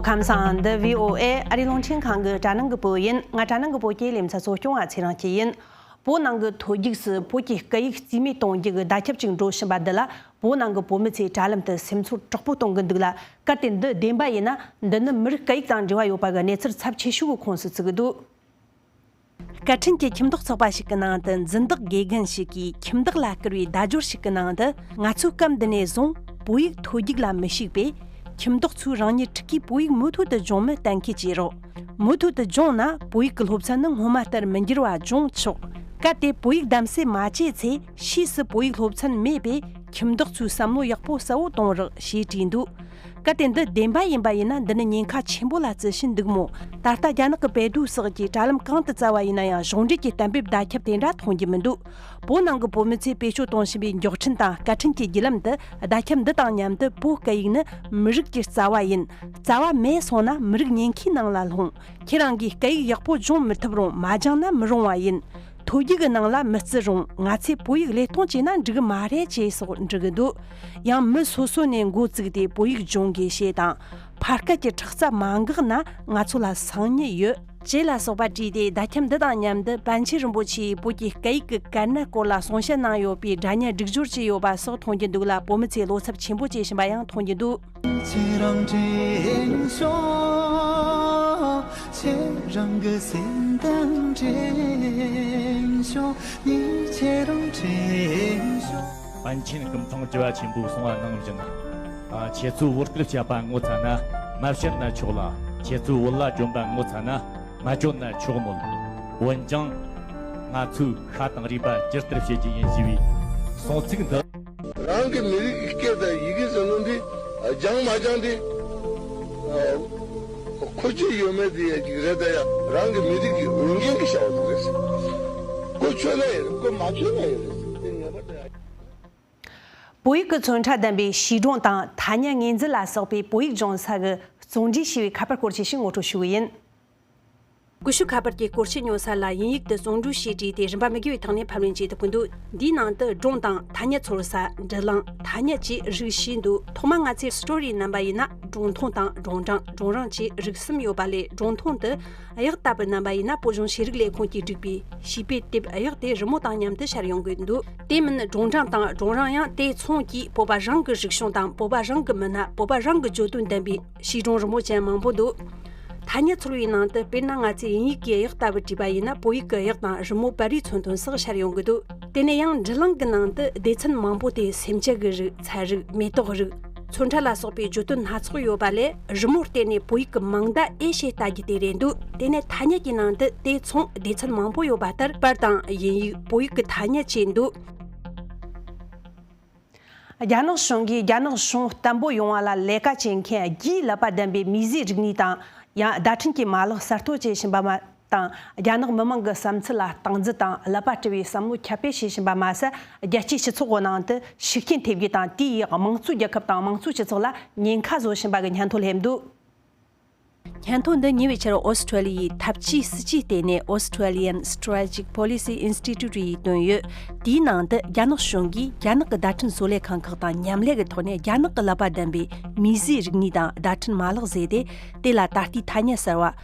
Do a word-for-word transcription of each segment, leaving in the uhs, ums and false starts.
ཁམས་བཟང་། འདི་བྷི་ཨོ་ཨེ་ཨ་རིའི་རླུང་འཕྲིན་ཁང་གི་དྲ་ནང་གི་བོད་ཡིན། ང་དྲ་ནང་གི་བོད་སྐད་ལས་མཚན་གཙོ་སྐྱོང་བ་ཚེ་རིང་སྐྱིད་ཡིན། བོད་ནང་གི་མཐོ་རྒྱུགས་སུ་བོད་ཀྱི་སྐད་ཡིག་རྩིས་མེད་གཏོང་རྒྱུ་གི་བརྡ་ཁྱབ་ཅིག་འགྲོ་བཞིན་པ་འདི་ལ། བོད་ནང་གི་བོད་མི་ཚོས་དྲ་ལམ་དུ་སེམས་ཚོར་དྲག་པོ་གཏོང་གི་འདུག་ལ། གལ་ཏེ་འདི་བདེན་པ་ཡིན་ན། འདི་ནི་མི་རིགས་སྐད་ཡིག་དང་འབྲེལ་བ་ཡོད་པ་གི་གནས་ཚུལ་ཚབས་ཆེ་ཤོས་ཀྱི་ཁོངས་སུ་ཚུད་ཀྱི་འདུག་སྐད་འཕྲིན་གྱི་ཁྱིམ་ཐོག་ཚོགས་པ་ཞིག་གི་ནང་དུ་འཛིན་བདག་དགེ་རྒན་ཞིག་གིས་ཁྱིམ་བདག་ལ་བསྐུར་བའི་བརྡ་སྦྱོར་ཞིག་གི་ནང་དུ། ང་ཚོས་སྐབས་འདི་ནས་བཟུང་བོད་ཡིག་མཐོ་རྒྱུགས་ལ་མི་ཞུགས་པས། ཁྱིམ་བདག་ཚོས་རང་ཉིད་ཕྲུ་གུས་བོད་ཡིག་མུ་མཐུད་དུ་སྦྱོང་མིན་གཏན་འཁེལ་བྱེད་རོགས། མུ་མཐུད་དུ་སྦྱོང་ན་བོད་ཡིག་གི་སློབ་ཚན་ནི་སྔོན་མ་ལྟར་མི་འགྱུར་བ་སྦྱོང་ཆོག་གལ་ཏེ་བོད་ཡིག་གདམ་གསེས་མ་བྱས་ཚེ། ཕྱིས་སུ་བོད་ཡིག་སློབ་ཚན་མེད་པས། ཁྱིམ་བདག་ཚོས་བསམ་བློ་ཡག་པོ་གསལ་བོ་གཏོང་རོགས་ཞེས་བྲིས་འདུག་གལ་ཏེ་འདི་བདེན་པ་ཡིན་པ་ཡིན་ན། འདི་ནི་ཉེན་ཁ་ཆེན་པོ་ལ་བརྩི་བཞིན་འདུག་མོད། ད་ལྟ་རྒྱ་ནག་གི་པེ་ཏུའུ་སོགས་ཀྱི་དྲ་ལམ་གང་དུ་བཙལ་བ་ཡིན་ན་ཡང་གཞུང་འབྲེལ་གྱི་གཏན་འབེབས་བརྡ་ཁྱབ་དེ་འདྲ་མཐོང་རྒྱུ་མི་འདུག་བོད་ནང་གི་བོད་མི་ཚོས་བེད་སྤྱོད་གཏོང་བཞིན་པའི་མགྱོགས་འཕྲིན་དང་སྐད་འཕྲིན་གྱི་བརྒྱུད་ལམ་དུ། བརྡ་ཁྱབ་འདི་དང་མཉམ་དུ། བོད་སྐད་ཡིག་ནི་མི་རིགས་ཀྱི་རྩ་བ་ཡིན། རྩ་བ་མེད་སོང་ན་མི་རིགས་ཉེན་ཁའི་ནང་ལ་ལྷུང་། ཁྱེད་རང་གིས་སྐད་ཡིག་ཡག་པོ་སྦྱོང་མི་ཐུབ་རུང་། མ་སྦྱངས་ན་མི་རུང་བ་ཡིན། མཐོ་རྒྱུགས་ཀྱི་ནང་ལ་མི་བརྩི་རུང་། ང་ཚོས་བོད་ཡིག་ལས་གཏོང་བྱས་ན་འགྲིག་གི་མ་རེད་ཅེས་སོགས་འབྲི་གི་འདུག་ཡང་མི་སོ་སོ་ནས་འགོ་བཙུགས་ཏེ་བོད་ཡིག་སྦྱོང་དགོས་ཞེས་དང་། ཕ་སྐད་ཀྱི་ཁྲག་རྩ་མ་འགགས་ན་ང་ཚོ་ལ་སང་ཉིན་ཡོད། ཅེས་ལ་སོགས་པ་བྲིས་ཏེ། བརྡ་ཁྱབ་འདི་དང་མཉམ་དུ་པཎ་ཆེན་རིན་པོ་ཆེས་བོད་ཀྱི་སྐད་ཡིག་གི་གལ་གནད་སྐོར་ལ་གསུང་བཤད་གནང་ཡོད་པའི་སྒྲ་སྙན་སྒྲིག་སྦྱོར་བྱས་ཡོད་པ་སོགས་མཐོང་རྒྱུ་འདུག་ལ། བོད་མི་ཚོས་བློ་འཚབ་ཆེན་པོ་བྱེད་བཞིན་པ་ཡང་མཐོང་རྒྱུ་འདུག་ཁྱེད་རང་དྲན་ཤོག་ཁྱེད་རང་གི་སེམས་དང་དྲན་ཤོག་ངས་ཁྱེད་རང་དྲན་ཤོག་པཎ་ཆེན་སྐུ་ཕྲེང་བཅུ་བ་ཆེན་པོས་གསུངས་པ་ནང་བཞིན། ཁྱེད་ཚོས་བོད་སྐད་བཤད་པ་ངོ་ཚ་ན་མ་བཤད་ན་ཆོག་ལ། ཁྱེད་ཚོས་བོད་ལྭ་གྱོན་པ་ངོ་ཚ་ན་མ་གྱོན་ན་ཆོག་མོད། འོན་ཀྱང་། ང་ཚོས་ཤ་དང་རུས་པ་ཇི་ལྟར་བྱེད་ཀྱི་ཡིན་ཞེས་པའི་གསུང་ཚིག་འདི། རང་གི་མི་རིགས་ཀྱི་སྐད་དང་ཡི་གེ་ཟེར་ནོ་འདི་སྦྱང་མ་སྦྱང་འདི་ཁོ་ཆོས་ཡོད་མེད་དེ་ཡ་ཅིག་རེད། ད་ཡ་རང་གི་མི་རིགས་ཀྱི་འོས་འགན་གྱི་བྱ་བ་དེ་རེད། ཁོ་ཆོས་ན་ཡོད་རེད། ཁོ་མ་ཆོས་ན་ཡོད་རེད། དེ་ངེས་པར་དུ་ཡ། བོད་ཡིག་གི་མཚོན་ཁྲ་ལྡན་པའི་བྱིས་སྒྲུང་དང་ཐ་སྙད་ངོས་འཛིན་ལ་སོགས་པའི་བོད་ཡིག་སྦྱོང་ས་གི་བརྩོན་འགྲུས་ཞེས་པའི་ཁ་པར་སྐོར་ཅིག་ཞིག་ངོ་སྤྲོད་ཞུ་གི་ཡིན། ཀུ་ཤུ་ཁ་པར་གྱི་སྐོར་ཆས་ཉོ་ས་ལ་དབྱིན་ཡིག་ཏུ་བརྩོན་འགྲུས་ཞེས་བྲིས་ཏེ་རིན་པ་མི་དགོས་པའི་ཐོག་ནས་ཕབ་ལེན་བྱེད་ཐུབ་ཀྱི་འདུག་འདིའི་ནང་དུ་སྒྲུང་དང་ཐ་སྙད་ཚོར་ས། འབྲི་ལམ། ཐ་སྙད་བཅས་རིགས་བཞི་འདུག་ཐོག་མར་ང་ཚོས་སི་ཊོ་རི་རྣམ་པ་ཡིན་ན། སྒྲུང་ཐུང་དང་སྒྲུང་སྦྲང་། སྒྲུང་རིང་བཅས་རིགས་གསུམ་ཡོད་པ་ལས། སྒྲུང་ཐུང་དུ་གཡག་ལྟ་བུ་རྣམ་པ་ཡིན་ན། བོད་གཞུང་ཤེས་རིག་ལས་ཁུངས་ཀྱིས་བསྒྲིགས་པའི་བྱིས་པའི་དེབ་གཡག་དེ་རི་མོ་དང་མཉམ་དུ་ཤར་ཡོང་གི་འདུག་དེ་མིན་སྒྲུང་སྦྲང་དང་སྒྲུང་རིང་ཡང་དེ་མཚུངས་ཀྱིས་བོད་པ་རང་གི་རིག་གཞུང་དང་། བོད་པ་རང་གི་མི་སྣ། བོད་པ་རང་གི་བརྗོད་དོན་ལྡན་པའི་བྱིས་སྒྲུང་རི་མོ་ཅན་མང་པོ་འདུག་ཐ་སྙད་ཚོར་བའི་ནང་དུ། དཔེར་ན་ང་ཚོས་དབྱིན་ཡིག་གི་གཡག་ལྟ་བུ་བྲིས་པ་ཡིན་ན། བོད་ཡིག་གི་གཡག་དང་རི་མོ་པར་རིས་མཚོན་དོན་སོགས་ཤར་ཡོང་གི་འདུག་དེ་ནས་ཡང་འབྲི་ལམ་གྱི་ནང་དུ་སྡེ་ཚན་མང་པོ་སྟེ། སེམས་ཅན་གྱི་རིགས། ཚན་རིག་མེ་ཏོག་རིགས། མཚོན་ཁྲ་ལ་སོགས་པའི་བརྗོད་དོན་སྣ་ཚོགས་ཡོད་པ་ལས། རི་མོར་བལྟས་ནས་བོད་ཡིག་གི་མིང་བརྡ་ཨེ་ཤེས་ལྟ་རྒྱུ་དེ་རེད་འདུག་དེ་ནས་ཐ་སྙད་ཀྱི་ནང་དུ་དེ་མཚུངས་སྡེ་ཚན་མང་པོ་ཡོད་པ་ལྟར། པར་དང་དབྱིན་ཡིག་བོད་ཡིག་གི་ཐ་སྙད་བཅས་འདུག་རྒྱ་ནག་གཞུང་གིས་རྒྱ་ནག་གཞུང་བརྟན་པོ་ཡོང་བ་ལ་ལས་ཀ་བྱེད་མཁན་རྒྱའི་ཀླད་པ་ལྡན་པའི་མིས་བཟོས་རིག་གནས་དང་། ཡང་བརྡ་འཕྲིན་གྱི་མ་ལག་གསར་གཏོད་བྱེད་བཞིན་པ་མ་དང་། རྒྱ་ནག་མི་མང་གི་བསམ་ཚུལ་ལ་སྟངས་འཛིན་དང་། ཀླད་པ་བཀྲུ་བའི་བསམ་བློ་ཁྱབ་སྤེལ་བྱེད་བཞིན་པ་མ་ཟད། རྒྱལ་སྤྱིའི་སྤྱི་ཚོགས་ཀྱི་ནང་དུ་ཤུགས་རྐྱེན་ཐེབས་རྒྱུ་དང་། དེ་ཡིས་དམངས་གཙོའི་རྒྱལ་ཁབ་དང་དམངས་གཙོའི་སྤྱི་ཚོགས་ལ་ཉེན་ཁ་བཟོ་བཞིན་པ་གི་སྙན་ཐོ་སླེབས་འདུག་སྙན་ཐོ་འདི་ཉེ་བའི་ཆར་ཨོ་སི་ཁྲུ་ལི་ཡའི་འཐབ་ཇུས་སྲིད་ཇུས་ལྟེ་གནས། Australian Strategic Policy Institute ཡིས་བཏོན་ཡོད། དེའི་ནང་དུ་རྒྱ་ནག་གཞུང་གིས་རྒྱ་ནག་གི་བརྡ་འཕྲིན་བཟོ་ལས་ཁང་ཁག་དང་མཉམ་ལས་ཀྱི་ཐོག་ནས། རྒྱ་ནག་གི་ཀླད་པ་ལྡན་པའི་མིས་བཟོས་རིག་གནས་དང་བརྡ་འཕྲིན་མ་ལག་བཟོས་ཏེ། དེ་ལ་ད་ལྟའི་ཐ་སྙད་གསར་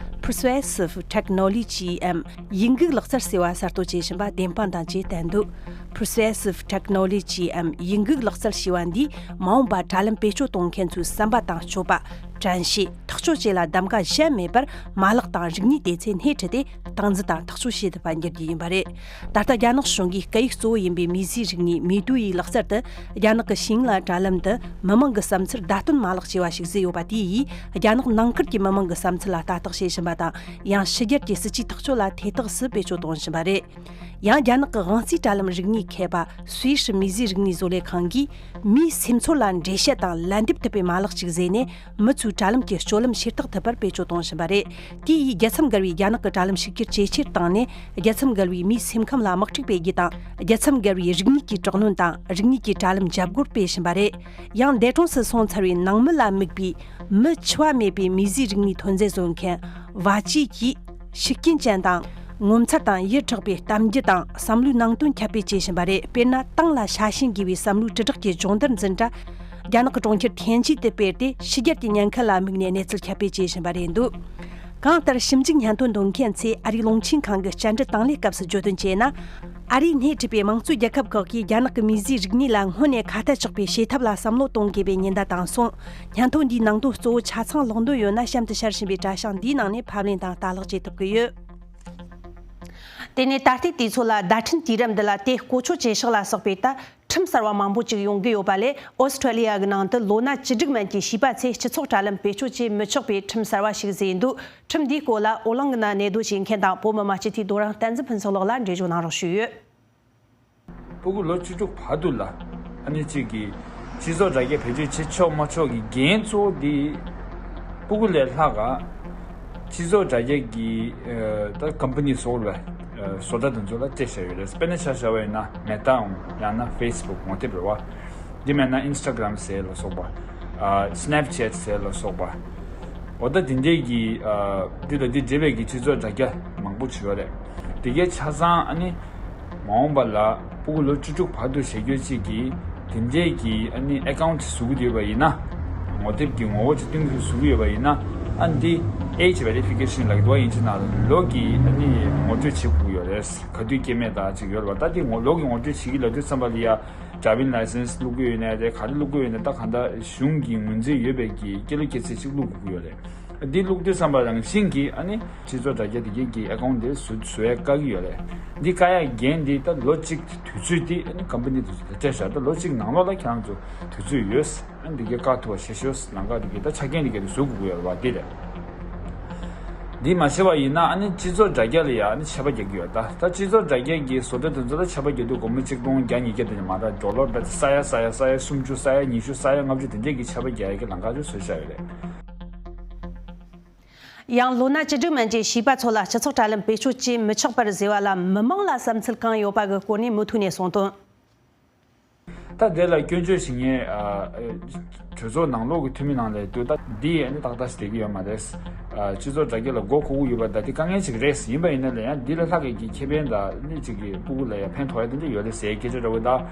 བ་Persuasive Technology འམ་ཡིད་འགུག་ལག་རྩལ་ཟེར་བ་གསར་གཏོད་བྱེད་བཞིན་པ་བདེན་དཔང་དང་བཅས་བསྟན་འདུག Persuasive Technology འམ་ཡིད་འགུག་ལག་རྩལ་ཞེས་པ་འདིས་མ་འོངས་པར་དྲ་ལམ་བེད་སྤྱོད་གཏོང་མཁན་ཚོའི་བསམ་པ་དང་སྤྱོད་པ། དྲན་ཤེས། ཐག་གཅོད་བཅས་ལ་གདམ་ག་གཞན་མེད་པར། མ་ལག་དང་རིག་གནས་དེ་ཚོ་སྣེ་ཁྲིད་དེ་སྟངས་འཛིན་དང་ཐག་གཅོད་བྱེད་ཐུབ་པ་འགྱུར་རྒྱུ་ཡིན་པ་རེད། ད་ལྟ་རྒྱ་ནག་གཞུང་གིས་སྐད་ཡིག་གཙོ་བོ་ཡིན་པའི་མིས་བཟོས་རིག་གནས་མེ་ཏུའུ་ཡི་ལག་རྩལ་དུ། རྒྱ་ནག་གི་ཞིང་ལ་དྲ་ལམ་དུ་མི་མང་གི་བསམ་ཚུལ་བརྡ་སྟོན་མ་ལག་ཅེས་པ་ཞིག་བཟོས་ཡོད་པ། དེ་ཡིས་རྒྱ་ནག་ནང་ཁུལ་གྱི་མི་མང་གི་བསམ་ཚུལ་ལ་ལྟ་རྟོག་བྱེད་བཞིན་པ་དང་། ཡང་ཕྱི་རྒྱལ་གྱི་སྲིད་ཇུས་ཐག་གཅོད་ལ་ཐེ་གཏོགས་སུ་བེད་སྤྱོད་གཏོང་བཞིན་པ་རེད། ཡང་རྒྱ་ནག་གི་དབང་རྩའི་དྲ་ལམ་རིག་གནས་མཁས་པ། སུའི་ཧྲི་མིས་བཟོས་རིག་གནས་བཟོ་ལས་ཁང་གིས། མིའི་སེམས་ཚོར་ལ་འགྲེལ་བཤད་དང་ལན་འདེབས་ཐུབ་པའི་མ་ལག་ཅིག་བཟོས་ནས། མི་ཚོའི་དྲ་ལམ་གྱི་སྤྱོད་ལམ་ཤེས་རྟོགས་ཐུབ་པར་བེད་སྤྱོད་གཏོང་བཞིན་པ་རེད། དེ་ཡིས་རྒྱལ་མཚམས་བརྒལ་བའི་རྒྱ་ནག་གི་དྲ་ལམ་ཤུགས་རྒྱུར་ཇེ་ཆེར་བཏང་ནས། རྒྱལ་མཚམས་བརྒལ་བའི་མིའི་སེམས་ཁམས་ལ་དམག་འཁྲུག་སྤེལ་རྒྱུ་དང་། རྒྱལ་མཚམས་བརྒལ་བའི་རིག་གནས་ཀྱི་དྲག་གནོན་དང་། རིག་གནས་ཀྱི་དྲ་ལམ་འཇབ་རྒོལ་སྤེལ་བཞིན་པ་རེད། ཡང་འདས་གྲོངས་སུ་སོང་ཚར་བའི་ནང་མི་ལ་དམིགས་པའི་མི་འཆི་བ་མེད་པའི་མིས་བཟོས་རིག་གནས་ཐོན་རྫས་བཟོ་མཁན་ཝ་ཅི་གིས། ཤུགས་རྐྱེན་ཅན་དང་། ངོ་མཚར་དང་ཡིད་འཕྲོག་པའི་གཏམ་རྒྱུད་དང་བསམ་བློའི་ནང་དོན་ཁྱབ་སྤེལ་བྱེད་བཞིན་པ་རེད། དཔེར་ན། ཏང་ལ་ཤ་ཞེན་དགོས་པའི་བསམ་བློའི་དྲིལ་བསྒྲགས་ཀྱི་སྦྱོང་བརྡར་འཛིན་གྲྭ། རྒྱ་ནག་གི་གྲོང་ཁྱེར་ཐེན་ཅིན་དུ་སྤེལ་ཏེ་ཕྱི་རྒྱལ་གྱི་ཉེན་ཁ་ལ་དམིགས་ནས་གནས་ཚུལ་ཁྱབ་སྤེལ་བྱེད་བཞིན་པ་རེད་འདུག་གང་ལྟར་ཞིབ་འཇུག་སྙན་ཐོ་འདོན་མཁན་ཚོས་ཨ་རིའི་རླུང་འཕྲིན་ཁང་གི་བཅར་འདྲི་དང་ལེན་སྐབས་སུ་བརྗོད་དོན་བྱས་ན། ཨ་རིས་སྣེ་ཁྲིད་པའི་དམངས་གཙོའི་རྒྱལ་ཁབ་ཁག་གིས་རྒྱ་ནག་གི་མིས་བཟོས་རིག་གནས་ལ་སྔོན་ནས་ཁ་ཏ་གཅོག་པའི་བྱེད་ཐབས་ལ་བསམ་བློ་གཏོང་དགོས་པའི་ཉེན་བརྡ་བཏང་སོང་། སྙན་ཐོ་འདིའི་ནང་དོན་གཙོ་བོ་ཆ་ཚང་ཀློག་འདོད་ཡོད་ན་གཤམ་དུ་ཤར་བཞིན་པའི་དྲ་བྱང་འདིའི་ནང་ནས་ཕབ་ལེན་དང་ལྟ་ཀློག་བྱེད་ཐུབ་ཀྱི་ཡོད། དེ་ནས་ད་ལྟའི་དུས་ཚོད་ལ་བརྡ་འཕྲིན་དུས་རབས་འདི་ལ་དེ་བཀོལ་སྤྱོད་བྱེད་ཕྱོགས་ལ་སོགས་པའི་ཐད་ཁྲིམས་གསར་བ་མང་པོ་ཅིག་ཡོང་གི་ཡོད་པ་ལས། ཨོ་སི་ཁྲུ་ལི་ཡ་གི་ནང་དུ་ལོ་ན་བཅུ་དྲུག་མན་གྱི་བྱིས་པ་ཚོས་སྤྱི་ཚོགས་དྲ་ལམ་བེད་སྤྱོད་བྱེད་མི་ཆོག་པའི་ཁྲིམས་གསར་བ་ཞིག་བཟོས་འདུག་ཁྲིམས་འདིའི་སྐོར་ལ་ཨོ་གླིང་གི་ནང་གནས་སྡོད་བྱེད་མཁན་དང་བོད་མི་མང་སྤྱི་འཐུས་རྡོ་རིང་བསྟན་འཛིན་ཕུན་ཚོགས་ལགས་ལ་འགྲེལ་བརྗོད་གནང་རོགས་ཞུས་ཡོད། སྤུ་གུ་ལོ་བཅུ་དྲུག་བར་དུ་ལ་ཨ་ནི་གཅིག་གི་སྤྱི་ཚོགས་དྲ་རྒྱ་བེད་སྤྱོད་བྱེད་ཆོག་མ་ཆོག་གི་འགན་གཙོ་བོ་འདི་སྤུ་གུ་ལས་ལྷག་ག་སྤྱི་ཚོགས་དྲ་རྒྱ་གི་ཨ་ད་ཀམ་པ་ནི་སོགས་ལ་ཨ་བཟོ་གྲྭ་དེ་ཚོ་ལ་སྤྲད་བཞག་ཡོད་རེད། དཔེར་ན་ཆ་བཞག་པ་ཡིན་ན་མེ་ཏའམ་ཡང་ན་ཕེ་སི་བུག་ངོ་དེབ་རེད་བ། འདི་མེད་ན་ཨིན་སི་ཊ་གྷ་རམ་ཟེར་ལ་སོགས་པ། ཨ་སི་ནེབ་ཅེ་ཊི་ཟེར་ལ་སོགས་པ། འོ་ད་དེ་འདྲའི་གི་ཨ་འདི་དང་འདི་འབྲེལ་བའི་གི་སྤྱི་ཚོགས་དྲ་རྒྱ་མང་པོ་བྱུང་བ་རེད། དེ་གའི་ཆ་ཚང་ཨ་ནི་མ་འོངས་པ་ལ་སྤུ་གུ་ལོ་བཅུ་དྲུག་བར་དུ་བྱེད་རྒྱུ་གཅིག་གིས་དེ་འདྲའི་གི་ཨ་ནི་ཨེ་ཀའུན་ཊི་བཟོ་གི་ཡོད་པ་ཡིན་ན། ངོ་དེབ་ཀྱི་ངོ་བོ་ཅིག་སྟོན་གི་བཟོ་གི་ཡོད་པ་ཡིན་ན། ཨ་འདི་ཨེ་ཇི་ཝེ་རི་ཕི་ཀེ་ཤན་ལབ་ཀྱི་འདུག་བ། དབྱིན་ཇི་ནང་ལོ་གི་ཨ་ནི་ངོ་སྤྲོད་བྱེད་དགོས་ཡོད་རེད། ག་དུས་སྐྱེས་མེད་དང་ཅིག་ཡོད་རེད་བ། ད་འདི་ངོ་ལོ་གི་ངོ་སྤྲོད་བྱེད་ཀྱི་ལབ་དུས་ཙམ་པ་ལ་ཡ། ཌ་ར་ཝིང་ལའི་སེན་སི་བླུག་གི་ཡོད་ནའི་རེད། ག་རེ་བླུག་གི་ཡོད་ནའི་ད་གང་ལྟར་གཞུང་གི་ངོས་འཛིན་ཡོད་པའི་གི་སྐྱེས་ལོ་སྐྱེས་ཚེས་གཅིག་བླུག་དགོས་ཀྱི་ཡོད་རེད། འདི་བླུག་དུས་ཙམ་པ་རང་བཞིན་གྱིས་ཨ་ནི་སྤྱི་ཚོགས་དྲ་རྒྱ་དེ་གའི་གི་ཨེ་ཀའུན་ཊི་དེ་བཟོ་བཟོ་ཡ་བཀག་གི་ཡོད་རེད། འདི་བཀག་ཡ་འགན་འདི་ད་ལོ་གཅིག་དུས་ཚོད་དེ་ཨ་ནི་ཀམ་པ་ནི་དེ་ཚོ་ལ་སྤྲད་བཞག་ད་ལོ་གཅིག་ནང་ལོགས་ལ་ཁྱེད་རང་ཚོ་དུས་ཚོད་ཡོད། ཨ་ནི་འདི་གའི་བཀག་ཐུབ་པ་བྱེད་ཤོག་ལམ་ཁ་འདི་གའི་ད་ཆ་རྐྱེན་འདི་གའི་དེ་བཟོ་དགོས་ཀྱི་ཡོད་རེད་བ། འདི་རེད། འདི་མ་བྱས་པ་ཡིན་ན་ཨ་ནི་སྤྱི་ཚོགས་དྲ་རྒྱ་ལ་ཡ་ཨ་ནི་ཆད་པ་རྒྱག་གི་ཡོད། ད་ད་སྤྱི་ཚོགས་དྲ་རྒྱ་གི་བཟོ་གྲྭ་དེ་ཚོ་ལ་ཆད་པ་རྒྱག་དུས་སྒོར་མོ་ཆིག་སྟོང་བརྒྱ་ཉིས་བརྒྱ་དེ་ནས་མ་རག་ཌོ་ལར་བེད་ས་ཡ་ས་ཡ་ས་ཡ་སུམ་ཅུ་ས་ཡ་ཉི་ཤུ་ས་ཡ་ལྔ་བཅུ་དེ་འདྲས་ཀྱི་ཆད་པ་རྒྱག་ཡ་གི་ལམ་ཁ་ཅིག་བཟོས་བཞག་ཡོད་རེད། ཡང་ལོ་ན་བཅུ་དྲུག་མན་གྱི་བྱིས་པ་ཚོ་ལ་སྤྱི་ཚོགས་དྲ་ལམ་བེད་སྤྱོད་བྱེད་མི་ཆོག་པར་བཟོས་པ་ལ་མི་མང་ལ་བསམ་ཚུལ་གང་ཡོད་པ་གི་སྐོར་ནས་མུ་མཐུད་ནས་གསུངས་དོན། ད་དེ་ལ་སྐྱོན་བརྗོད་བྱེད་མཁན་ཨ་གྲོས་ཚོགས་ནང་ལོགས་ཀྱི་འཐུས་མི་ནང་ལ་འདུག་ད་འདི་ཨ་ནི་ཏག་ཏག་ཞིག་བསྡད་ཀྱི་ཡོད་མ་རེད། ཨ་སྤྱི་ཚོགས་དྲ་རྒྱ་ལ་མགོ་འཁོར་གྱི་ཡོད་པ་ད་དེ་དཀའ་ངལ་ཅིག་རེད། ཡིན་པ་ཡིན་ན་ལ་ཡང་འདི་ལས་ལྷག་གི་ཁེ་ཕན་དང་ཨ་ནི་ཅིག་གི་སྤུ་གུ་ལ་ཡང་ཕན་ཐོགས་ཡ་དེ་འདྲ་ཡོད་རེད་ཟེར་སྐད་ཆ་འདྲ་བོ་དང་།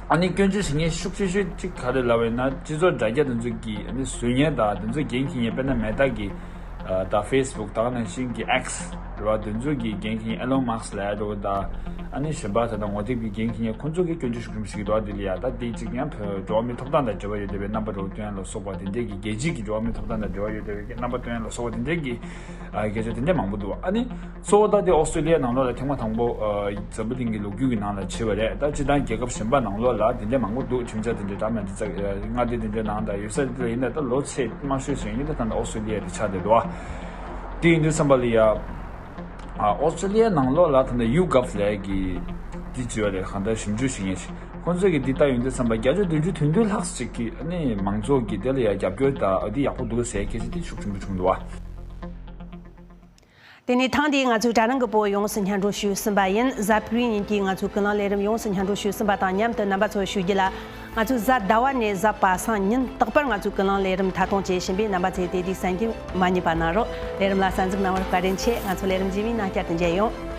ཨ་ནི་སྐྱོན་བརྗོད་བྱེད་མཁན་ཤུགས་ཆེ་ཤོས་གཅིག་ག་རེ་ལབ་པ་ཡིན་ན་སྤྱི་ཚོགས་དྲ་རྒྱ་དེ་ཚོ་གི་ཨ་ནི་བཟོ་མཁན་དང་དེ་ཚོ་འགན་འཁྱེར་མཁན་དཔེར་ན་མེ་ཏཱ་གི་ཨ་ད་ཕེ་སི་བུག་དེ་ནང་བཞིན་གྱི་ཨེག་སི་རེད་བ། དེ་ཚོ་གི་འགན་འཁྱེར་ཨེ་ལོན་མཱ་སི་ལབ་ཡ་འདྲ་བོ་དང་། ཨ་ནི་གཞན་པ་ད་ལྟ་ངོ་དེབ་ཀྱི་འགན་འཁྱེར་མཁན་ཁོང་ཚོ་གིས་སྐྱོན་བརྗོད་ཤུགས་ཆེན་པོ་བྱེད་ཀྱི་འདུག་ཨ་དེ་ལ་ཡ་ད་དེ་གཅིག་ཡང་བོད་འགྲོ་བ་མིའི་ཐོབ་ཐང་དང་འབྲེལ་བ་ཡོད་བསྡད་པའི་རྣམ་པ་འདྲ་བོ་སྟོན་ཡ་ལ་སོགས་པ་དེ་འདྲས་ཀྱི་རྒྱལ་སྤྱིའི་གི་འགྲོ་བ་མིའི་ཐོབ་ཐང་དང་འབྲེལ་བ་ཡོད་བསྡད་པའི་རྣམ་པ་སྟོན་ཡ་ལ་སོགས་པ་དེ་འདྲས་ཀྱི་ཨ་སྐད་ཆ་དེ་འདྲས་མང་པོ་འདུག་ཨ་ནི་གཙོ་བོ་ད་དེ་ཨོ་སི་ཀྲི་ལི་ཡ་ནང་ལོགས་ལ་ཐེངས་མ་དང་པོ་ཨ་འཛམ་བུ་གླིང་གི་ལོ་རྒྱུས་ཀྱི་ནང་ལ་བྱས་པ་རེད། ད་སྤྱིར་བཏང་རྒྱལ་ཁབ་གཞན་པ་ནང་ལོགས་ལ་དེ་འདྲས་མང་པོ་འདུག་ཁྲིམས་འཆར་དེ་འདྲས་འདྲ་མི་འདྲ་ཙག་མངའ་སྡེ་དེ་འདྲས་ནང་དང་ཡོད་ས་དེ་ལ་ཡིན་ན་ད་ལོ་ཚད་དམའ་ཤོས་ཤིག་ཡིན་ན་ད་ད་ལྟ་ཨོ་སི་ཀྲི་ལི་ཡ་དེ་ཆགས་བསྡད་འདུག་དེ་ཡིན་དུས་ཙམ་པ་ལ་ཡ། ཨ་ཨོ་སི་ཀྲི་ལི་ཡ་ནང་ལོགས་ལ་ད་ལྟ་ཡུ་གབ་ལབ་ཀྱི་འདི་བྱས་པ་རེད། གང་ལྟར་ཞིབ་འཇུག་བྱེད་མཁན་ཞིག་ཁོང་ཚོས་ཀྱི་འདི་ལྟ་ཡོང་དུས་ཙམ་པ་བརྒྱ་ཆ་བདུན་ཅུ་དོན་བདུན་ལྷག་ཅིག་གིས་ཨ་ནི་མང་ཚོགས་ཀྱིས་དེ་ལ་ཡ་རྒྱབ་སྐྱོར་དང་ཨ་འདི་ཡག་པོ་འདུག་ཟེར་སྐད་ཆ་དེ་ཤུགས་ཆེན་པོ་བྱུང་འདུག་བ། དེ་ནས་ཐེངས་འདིའི་ང་ཚོའི་དྲ་རིང་གི་པོ་ཡོངས་སུ་སྙན་སྒྲོན་ཞུས་ཟིན་པ་ཡིན། གཟའ་ཕུར་བུའི་ཉིན་གྱི་ང་ཚོའི་ཀུན་གླེང་ལས་རིམ་ཡོངས་སུ་སྙན་སྒྲོན་ཞུས་ཟིན་པ་དང་མཉམ་དུ་རྣམ་པ་ཚོར་ཞུ་རྒྱུ་ལ། ང་ཚོས་གཟའ་ཟླ་བ་ནས་གཟའ་པ་སངས་ཉིན་རྟག་པར་ང་ཚོའི་ཀུན་གླེང་ལས་རིམ་ཐད་གཏོང་བྱེད་བཞིན་པས་རྣམ་པ་ཚོས་དེ་དུས་གསན་རྒྱུ་མ་བསྙེལ་བ་གནང་རོགས། ལས་རིམ་ལ་གསན་གཟིགས་གནང་བར་བཀའ་དྲིན་ཆེ། ང་ཚོ་ལས་རིམ་རྗེས་མའི་ནང་བསྐྱར་དུ་མཇལ་ཡོང་།